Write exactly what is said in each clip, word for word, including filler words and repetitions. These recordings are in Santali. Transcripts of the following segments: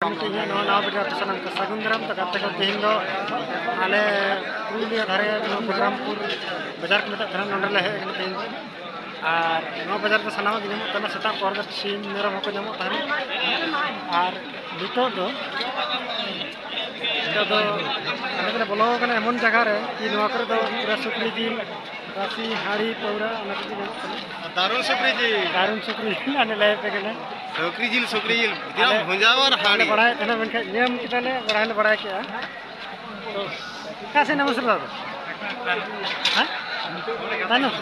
ᱢᱤᱫᱴᱮᱱ ᱤᱧᱟᱹᱜ ᱱᱚᱣᱟ ᱱᱟᱣᱟ video ᱟᱯᱮ ᱥᱟᱱᱟᱢ ᱠᱚ ᱥᱟᱹᱜᱩᱱ ᱫᱟᱨᱟᱢ᱾ ᱛᱚ ᱜᱟᱛᱮ ᱠᱚ, ᱛᱮᱦᱮᱧ ᱫᱚ ᱟᱞᱮ ᱯᱩᱨᱩᱞᱤᱭᱟᱹ ᱫᱷᱟᱨᱮ ᱱᱚᱣᱟ ᱵᱚᱞᱨᱟᱢᱯᱩᱨ ᱵᱟᱡᱟᱨ ᱠᱚ ᱢᱮᱛᱟᱜ ᱠᱟᱱᱟ, ᱱᱚᱸᱰᱮ ᱞᱮ ᱦᱮᱡ ᱟᱠᱟᱱᱟ ᱛᱮᱦᱮᱧ ᱫᱚ᱾ ᱟᱨ ᱱᱚᱣᱟ ᱵᱟᱡᱟᱨ ᱫᱚ ᱥᱟᱱᱟᱢᱟᱜ ᱜᱮ ᱧᱟᱢᱚᱜ ᱠᱟᱱᱟ᱾ ᱥᱮᱛᱟᱜ ᱯᱚᱨ ᱫᱚ ᱥᱤᱢ ᱢᱮᱨᱚᱢ ᱦᱚᱸᱠᱚ ᱧᱟᱢᱚᱜ ᱛᱟᱦᱮᱱᱟ᱾ ᱟᱨ ᱱᱤᱛᱚᱜ ᱫᱚ, ᱱᱤᱛᱚᱜ ᱫᱚ ᱟᱞᱮ ᱫᱚᱞᱮ ᱵᱚᱞᱚ ᱟᱠᱟᱱᱟ ᱮᱢᱚᱱ ᱡᱟᱭᱜᱟ ᱨᱮ ᱠᱤ ᱱᱚᱣᱟ ᱠᱚᱨᱮ ᱫᱚ ᱯᱩᱨᱟᱹ ᱥᱩᱠᱨᱤ ᱡᱤᱞ, ᱨᱟᱥᱤ, ᱦᱟᱺᱰᱤ, ᱯᱟᱹᱣᱨᱟᱹ, ᱚᱱᱟ ᱠᱚᱜᱮ ᱧᱟᱢᱚᱜ ᱠᱟᱱᱟ᱾ ᱫᱟᱨᱩᱱ ᱥᱩᱠᱨᱤ ᱡᱤᱞ᱾ ᱫᱟᱨᱩᱱ ᱥᱩᱠᱨᱤ ᱡᱤᱞ, ᱟᱞᱮ ᱞᱟᱹᱭ ᱟᱯᱮ ᱠᱟᱱᱟ᱾ ᱥᱩᱠᱨᱤ ᱡᱤᱞ, ᱥᱩᱠᱨᱤ ᱡᱤᱞ, ᱟᱞᱮ ᱵᱷᱚᱸᱡᱟᱣ ᱟᱨ ᱵᱟᱞᱮ ᱦᱟᱺᱰᱤ᱾ ᱵᱟᱲᱟᱭᱮᱫ ᱛᱟᱦᱮᱱᱟ, ᱢᱮᱱᱠᱷᱟᱱ ᱧᱟᱢ ᱠᱮᱫᱟᱞᱮ, ᱵᱟᱲᱟᱭ ᱦᱚᱸᱞᱮ ᱵᱟᱲᱟᱭ ᱠᱮᱫᱼᱟ᱾ ᱛᱚ, ᱚᱠᱟ ᱥᱮᱫ ᱮᱢ ᱩᱥᱩᱞ ᱫᱟ? ᱦᱮᱸ? ᱛᱟᱭᱱᱚᱢ?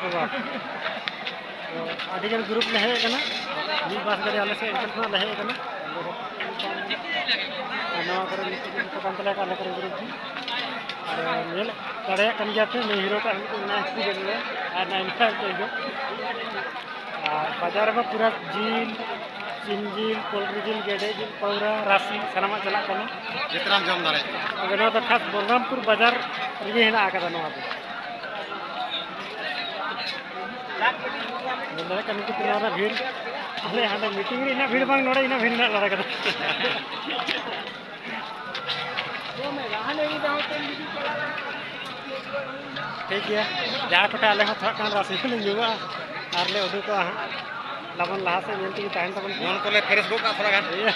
ᱚ, ᱵᱟᱵᱟ᱾ ᱛᱚ, ᱟᱹᱰᱤ ᱜᱟᱱ group ᱞᱮ ᱦᱮᱡ ᱟᱠᱟᱱᱟ, ᱢᱤᱫ ᱵᱟᱥ ᱜᱟᱹᱰᱤ ᱟᱞᱮ ᱥᱮᱫ ᱮᱱᱛᱮ ᱠᱷᱚᱱᱟᱜ ᱞᱮ ᱦᱮᱡ ᱟᱠᱟᱱᱟ᱾ ᱟᱨ ᱱᱚᱣᱟ ᱠᱚᱨᱮ ᱢᱤᱫᱴᱮᱡ ᱠᱚ ᱠᱟᱱ ᱛᱟᱞᱮᱭᱟ ᱟᱞᱮ ᱠᱚᱨᱮᱱ group ᱜᱮ᱾ ᱟᱨ ᱧᱮᱞ ᱫᱟᱲᱮᱭᱟᱜ ᱠᱟᱱ ᱜᱮᱭᱟ ᱯᱮ, ᱱᱩᱭ hero ᱴᱟᱜ ᱢᱤᱫᱴᱮᱡ ᱢᱮᱱᱟᱭᱟ, ᱩᱱᱠᱩ ᱜᱮ ᱢᱮᱱᱟᱭᱟ᱾ ᱟᱨ ᱱᱟᱭᱤᱱ ᱯᱷᱟᱭᱤᱵᱷ ᱨᱮ ᱦᱤᱡᱩᱜ᱾ ᱟᱨ ᱵᱟᱡᱟᱨ ᱨᱮᱢᱟ ᱯᱩᱨᱟᱹ ᱡᱤᱞ, ᱥᱤᱢ ᱡᱤᱞ, ᱯᱳᱞᱴᱨᱤ ᱡᱤᱞ, ᱜᱮᱰᱮ ᱡᱤᱞ, ᱯᱟᱣᱨᱟ, ᱨᱟᱥᱤ, ᱥᱟᱱᱟᱢᱟᱜ ᱪᱟᱞᱟᱜ ᱠᱟᱱᱟ᱾ ᱡᱚᱛᱚᱱᱟᱜ ᱡᱚᱢ ᱫᱟᱲᱮᱭᱟᱜᱼᱟ᱾ ᱛᱚᱵᱮ ᱱᱚᱣᱟ ᱫᱚ ᱠᱷᱟᱥ ᱵᱚᱞᱨᱟᱢᱯᱩᱨ ᱵᱟᱡᱟᱨ ᱨᱮᱜᱮ ᱦᱮᱱᱟᱜ ᱟᱠᱟᱫᱟ ᱱᱚᱣᱟ ᱫᱚ᱾ ᱧᱮᱞ ᱫᱟᱲᱮᱭᱟᱜ ᱠᱟᱱ ᱱᱩᱠᱩ ᱛᱤᱱᱟᱹᱜ ᱦᱚᱲ ᱵᱷᱤᱲ᱾ ᱟᱞᱮ ᱦᱟᱸᱰᱮ meeting ᱨᱮ ᱤᱱᱟᱹᱜ ᱵᱷᱤᱲ ᱵᱟᱝ, ᱱᱚᱰᱮ ᱤᱱᱟᱹᱜ ᱵᱷᱤᱲ ᱢᱮᱱᱟᱜ ᱞᱟᱲᱟ ᱠᱟᱫᱟ᱾ ᱴᱷᱤᱠ ᱜᱮᱭᱟ, ᱡᱟᱦᱟᱸ ᱠᱚᱴᱷᱮᱱ ᱟᱞᱮ ᱦᱚᱸ ᱛᱷᱚᱲᱟ ᱜᱟᱱ ᱨᱟᱥᱮ ᱞᱮ ᱧᱩᱣᱟᱜᱼᱟ ᱟᱨ ᱞᱮ ᱩᱰᱩᱠᱚᱜᱼᱟ ᱦᱟᱸᱜ᱾ ᱞᱟᱵᱚᱱ ᱞᱟᱦᱟ ᱥᱮᱫ ᱧᱮᱞ ᱛᱮᱜᱮ ᱛᱟᱦᱮᱱ ᱛᱟᱵᱚᱱ ᱯᱮ᱾ ᱢᱚᱱ ᱠᱚᱞᱮ fresh ᱜᱚᱫ ᱠᱟᱜᱼᱟ ᱛᱷᱚᱲᱟ ᱜᱟᱱ᱾ ᱤᱭᱟᱹ᱾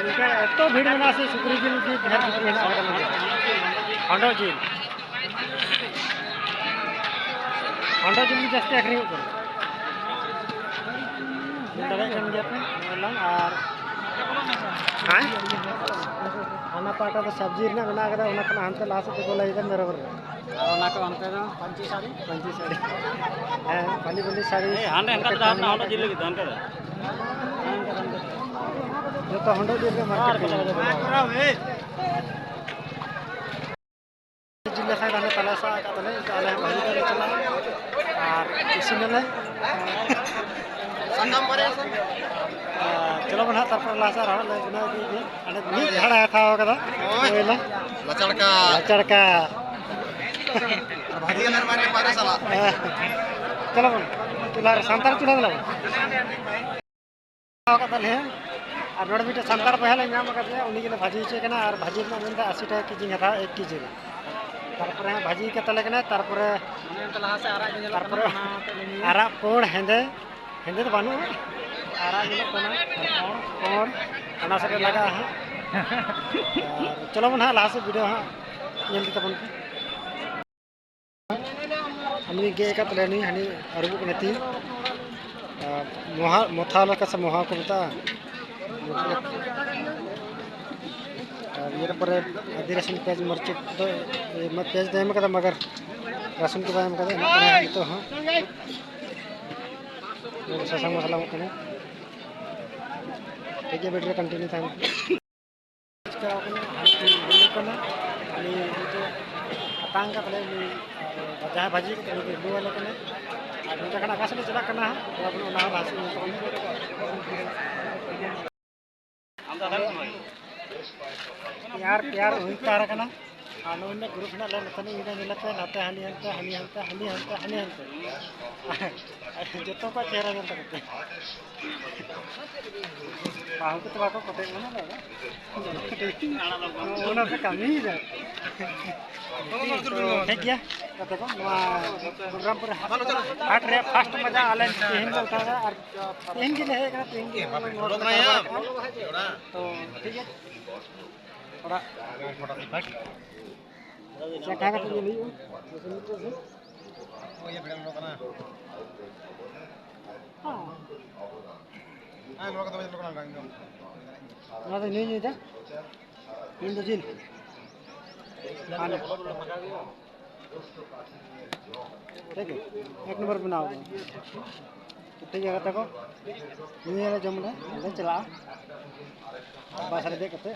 ᱱᱚᱝᱠᱟ ᱮᱛᱚ ᱵᱷᱤᱲ ᱢᱮᱱᱟᱜᱼᱟ ᱥᱮ, ᱥᱩᱠᱨᱤ ᱡᱤᱞ ᱜᱮ ᱰᱷᱮᱨ ᱵᱷᱤᱲ ᱢᱮᱱᱟᱜ ᱟᱠᱟᱫᱟ ᱱᱚᱰᱮ᱾ ᱦᱚᱸᱰᱚ ᱡᱤᱞ᱾ ᱦᱚᱸᱰᱚ ᱡᱤᱞ ᱜᱮ ᱡᱟᱹᱥᱛᱤ ᱟᱹᱠᱷᱨᱤᱧᱚᱜ ᱠᱟᱱᱟ᱾ ᱧᱮᱞ ᱫᱟᱲᱮᱭᱟᱜ ᱠᱟᱱ ᱜᱮᱭᱟ ᱯᱮ, ᱱᱚᱜᱼᱚᱭ ᱞᱟᱝ ᱟᱨ ᱦᱮᱸ? ᱦᱟᱱᱟ ᱯᱟᱦᱴᱟ ᱫᱚ ᱥᱚᱵᱽᱡᱤ ᱨᱮᱱᱟᱜ ᱢᱮᱱᱟᱜ ᱟᱠᱟᱫᱟ, ᱚᱱᱟ ᱠᱷᱚᱱᱟᱜ ᱦᱟᱱᱛᱮ ᱞᱟᱦᱟ ᱥᱮᱫ ᱛᱮᱠᱚ ᱞᱟᱹᱭ ᱮᱫᱟ ᱢᱮᱨᱚᱢ ᱨᱮᱱᱟᱜ᱾ ᱟᱨ ᱚᱱᱟ ᱠᱚ ᱚᱱᱛᱮ ᱫᱚ ᱯᱟᱹᱧᱪᱤ ᱥᱟᱹᱲᱤ? ᱯᱟᱹᱧᱪᱤ ᱥᱟᱹᱲᱤ᱾ ᱦᱮᱸ, ᱵᱷᱟᱞᱤ ᱵᱷᱟᱞᱤ ᱥᱟᱹᱲᱤ᱾ ᱮᱭ, ᱦᱟᱸᱰᱮ ᱦᱟᱱᱠᱟ ᱫᱚ ᱦᱟᱸᱰᱮ ᱡᱤᱞ ᱞᱟᱹᱜᱤᱫ ᱫᱚ ᱦᱟᱱᱠᱟ ᱫᱚ᱾ ᱡᱚᱛᱚ ᱦᱚᱸᱰᱚ ᱡᱤᱞ ᱨᱮ ᱢᱟᱨᱠᱮᱴ ᱠᱟᱱᱟ᱾ ᱡᱤᱞ ᱞᱮ ᱠᱷᱟᱱ ᱦᱟᱱᱮ ᱛᱟᱞᱟ ᱥᱟᱦ ᱟᱠᱟᱫ ᱛᱟᱞᱮ, ᱟᱞᱮ ᱦᱚᱸ ᱵᱷᱟᱹᱜᱤ ᱜᱮᱞᱮ ᱪᱟᱞᱟᱜᱼᱟ᱾ ᱟᱨ ᱤᱥᱤᱱ ᱟᱞᱮ᱾ ᱥᱟᱠᱟᱢ ᱵᱟᱨᱭᱟ ᱥᱮ? ᱟᱨ ᱪᱚᱞᱚ ᱵᱚᱱ ᱦᱟᱸᱜ, ᱛᱟᱨᱯᱚᱨ ᱞᱟᱦᱟ ᱥᱮᱫ ᱟᱨᱦᱚᱸ ᱞᱮ ᱵᱮᱱᱟᱣ ᱤᱫᱤᱭᱮᱫ ᱜᱮᱭᱟ᱾ ᱦᱟᱸᱰᱮ ᱢᱤᱫ ᱡᱷᱟᱲᱟᱭ ᱦᱟᱛᱟᱣ ᱠᱟᱫᱟ᱾ ᱦᱳᱭ᱾ ᱦᱳᱭ ᱞᱟ᱾ ᱞᱟᱪᱟᱲᱠᱟ᱾ ᱞᱟᱪᱟᱲᱠᱟ᱾ ᱟᱨ ᱵᱷᱟᱹᱡᱤ ᱟᱞᱮ ᱵᱟᱨᱭᱟ ᱯᱟᱭᱨᱟ ᱥᱟᱞᱟᱜ᱾ ᱦᱮᱸ᱾ ᱪᱚᱞᱚ ᱵᱚᱱ᱾ ᱪᱩᱞᱦᱟᱹ ᱨᱮ, ᱥᱟᱱᱛᱟᱲ ᱪᱩᱞᱦᱟᱹ ᱫᱚ ᱞᱟᱜᱟᱣ᱾ ᱦᱟᱛᱟᱣ ᱠᱟᱫ ᱛᱟᱞᱮᱭᱟ᱾ ᱟᱨ ᱱᱚᱰᱮ ᱢᱤᱫᱴᱮᱱ ᱥᱟᱱᱛᱟᱲ ᱵᱚᱭᱦᱟ ᱞᱮ ᱧᱟᱢ ᱟᱠᱟᱫᱮᱭᱟ, ᱩᱱᱤ ᱜᱮᱞᱮ ᱵᱷᱟᱹᱡᱤ ᱦᱚᱪᱚᱭ ᱠᱟᱱᱟ᱾ ᱟᱨ ᱵᱷᱟᱹᱡᱤ ᱨᱮᱱᱟᱜ ᱢᱮᱱᱫᱟ ᱟᱥᱤ ᱴᱟᱠᱟ ᱠᱮᱡᱤᱧ ᱦᱟᱛᱟᱣᱟ ᱮᱠ ᱠᱮᱡᱤ ᱨᱮ᱾ ᱛᱟᱨᱯᱚᱨᱮ ᱦᱟᱸᱜ ᱵᱷᱟᱹᱡᱤ ᱠᱟᱛᱟᱞᱮ ᱠᱟᱱᱟᱭ, ᱛᱟᱨᱯᱚᱨᱮ ᱚᱱᱮ ᱚᱱᱛᱮ ᱞᱟᱦᱟ ᱥᱮᱫ ᱟᱨᱟᱜ ᱜᱮ ᱧᱮᱞᱚᱜ ᱛᱟᱨᱯᱚᱨᱮ ᱠᱟᱱᱟ, ᱚᱱᱟ ᱦᱚᱸ ᱛᱮᱫ ᱞᱮ ᱧᱩᱭᱟ᱾ ᱟᱨᱟᱜ ᱯᱩᱸᱰ ᱦᱮᱸᱫᱮ, ᱦᱮᱸᱫᱮ ᱫᱚ ᱵᱟᱹᱱᱩᱜᱼᱟ, ᱟᱨᱟᱜ ᱧᱮᱞᱚᱜ ᱠᱟᱱᱟ, ᱯᱩᱸᱰ, ᱯᱩᱸᱰ, ᱚᱱᱟ ᱥᱮᱫ ᱨᱮ ᱞᱟᱜᱟᱜᱼᱟ ᱦᱟᱸᱜ᱾ ᱟᱨ ᱪᱚᱞᱚ ᱵᱚᱱ ᱦᱟᱸᱜ ᱞᱟᱦᱟ ᱥᱮᱫ ᱵᱷᱤᱰᱤᱭᱳ ᱦᱟᱸᱜ ᱧᱮᱞ ᱤᱫᱤ ᱛᱟᱵᱚᱱ ᱯᱮ᱾ ᱦᱟᱹᱱᱤ ᱜᱮᱫ ᱟᱠᱟᱫ ᱛᱟᱞᱮᱭᱟ, ᱱᱩᱭ ᱦᱟᱹᱱᱤ ᱟᱹᱨᱩᱵᱚᱜ ᱠᱟᱱᱟ ᱛᱤ᱾ ᱟᱨ ᱢᱚᱦᱟ, ᱢᱚᱛᱷᱟ ᱞᱮᱠᱟ ᱥᱮ ᱢᱚᱦᱟ ᱠᱚ ᱢᱮᱛᱟᱜᱼᱟ᱾ ᱟᱨ ᱤᱭᱟᱹ ᱯᱚᱨᱮ ᱟᱹᱫᱤ ᱨᱟᱹᱥᱩᱱ ᱯᱮᱸᱭᱟᱡᱽ ᱢᱟᱹᱨᱤᱪ ᱫᱚ, ᱮ, ᱯᱮᱸᱭᱟᱡᱽ ᱫᱚ ᱮᱢ ᱠᱟᱫᱟ, ᱢᱟᱜᱟᱨ ᱨᱟᱹᱥᱩᱱ ᱠᱚ ᱵᱟᱭ ᱮᱢ ᱠᱟᱫᱟ, ᱮᱢᱟᱜ ᱠᱟᱱᱟ ᱱᱤᱛᱚᱜ ᱦᱚᱸ᱾ ᱥᱟᱥᱟᱝ ᱢᱚᱥᱞᱟ ᱮᱢᱚᱜ ᱠᱟᱱᱟ᱾ ᱴᱷᱤᱠ ᱜᱮᱭᱟ, ᱵᱷᱤᱰᱤᱭᱳ ᱨᱮ ᱠᱚᱱᱴᱤᱱᱤᱭᱩ ᱛᱟᱦᱮᱱ ᱯᱮ᱾ ᱪᱤᱠᱟᱹ ᱟᱠᱟᱱᱟ, ᱦᱟᱹᱱᱤ ᱦᱩᱭᱩᱜ ᱠᱟᱱᱟ, ᱦᱟᱹᱱᱤ ᱱᱤᱛᱚᱜ ᱟᱛᱟᱝ ᱠᱟᱛᱮ ᱩᱱᱤ, ᱟᱨ ᱡᱟᱦᱟᱸᱭ ᱵᱷᱟᱹᱡᱤ ᱠᱟᱛᱮ ᱩᱱᱤ ᱫᱚ ᱞᱩ ᱟᱞᱮ ᱠᱟᱱᱟ᱾ ᱟᱨ ᱱᱚᱝᱠᱟ ᱠᱷᱟᱱ ᱟᱠᱟᱥ ᱞᱮ ᱪᱟᱞᱟᱜ ᱠᱟᱱᱟ ᱦᱟᱸᱜ, ᱛᱷᱚᱲᱟ ᱵᱚᱱ ᱚᱱᱟ ᱦᱚᱸ ᱞᱟᱦᱟ ᱥᱮᱫ ᱧᱮᱞ ᱛᱟᱵᱚᱱ ᱯᱮ᱾ ᱛᱮᱭᱟᱨ, ᱛᱮᱭᱟᱨ ᱦᱩᱭ ᱛᱟᱦᱮᱸ ᱠᱟᱱᱟ᱾ ᱟᱨ ᱱᱚᱜᱼᱚᱭ ᱱᱤᱱᱟᱹᱜ ᱜᱨᱩᱯ ᱦᱮᱱᱟᱜ ᱞᱮᱭᱟ, ᱱᱚᱛᱮ ᱱᱤᱡ ᱤᱧ ᱧᱮᱞ ᱯᱮ, ᱱᱟᱛᱮ ᱦᱟᱹᱱᱤ ᱦᱟᱱᱛᱮ, ᱦᱟᱹᱱᱤ ᱦᱟᱱᱛᱮ, ᱦᱟᱹᱱᱤ ᱦᱟᱱᱛᱮ, ᱦᱟᱹᱱᱤ ᱦᱟᱱᱛᱮ᱾ ᱡᱚᱛᱚ ᱠᱚᱣᱟᱜ ᱪᱮᱦᱨᱟ ᱧᱮᱞ ᱛᱟᱠᱚ ᱯᱮ᱾ ᱵᱟᱹᱦᱩ ᱠᱚ ᱛᱚ ᱵᱟᱠᱚ ᱠᱚᱴᱮᱡ ᱵᱚᱱᱟ ᱫᱟᱫᱟ᱾ ᱚᱱᱟ ᱯᱮ ᱠᱟᱹᱢᱤᱭᱮᱫᱟ᱾ ᱴᱷᱤᱠ ᱜᱮᱭᱟ, ᱜᱟᱛᱮ ᱠᱚ, ᱱᱚᱣᱟ ᱵᱚᱞᱨᱟᱢᱯᱩᱨ ᱦᱟᱴ ᱨᱮ ᱯᱷᱟᱥᱴ ᱢᱟᱡᱟ ᱟᱞᱮ ᱛᱮᱦᱮᱧ ᱞᱮ ᱩᱴᱷᱟᱹᱣ ᱫᱟ᱾ ᱟᱨ ᱛᱮᱦᱮᱧ ᱜᱮᱞᱮ ᱦᱮᱡ ᱠᱟᱱᱟ, ᱛᱮᱦᱮᱧ ᱜᱮ ᱱᱚᱣᱟ ᱠᱚᱞᱮ ᱠᱟᱵᱷᱟᱨ ᱠᱟᱜᱼᱟ᱾ ᱛᱚ ᱴᱷᱤᱠ ᱜᱮᱭᱟ, ᱛᱷᱚᱲᱟ ᱪᱮᱠᱟ ᱠᱟᱛᱮ ᱧᱮᱞ ᱦᱩᱭᱩᱜᱼᱟ᱾ ᱦᱮᱸ᱾ ᱱᱚᱣᱟ ᱫᱚ ᱱᱩᱭ ᱧᱩᱭᱫᱟ, ᱤᱧ ᱫᱚ ᱡᱤᱞ᱾ ᱦᱟᱱᱟ᱾ ᱴᱷᱤᱠ ᱜᱮᱭᱟ, ᱮᱠ ᱱᱚᱢᱵᱚᱨ ᱵᱮᱱᱟᱣ ᱠᱟᱱᱟ᱾ ᱴᱷᱤᱠ ᱜᱮᱭᱟ ᱜᱟᱛᱮ ᱠᱚ, ᱱᱤᱭᱟᱹ ᱞᱮ ᱡᱚᱢ ᱞᱮ, ᱟᱫᱚ ᱪᱟᱞᱟᱜᱼᱟ᱾ ᱵᱟᱥ ᱨᱮ ᱫᱮᱡ ᱠᱟᱛᱮ᱾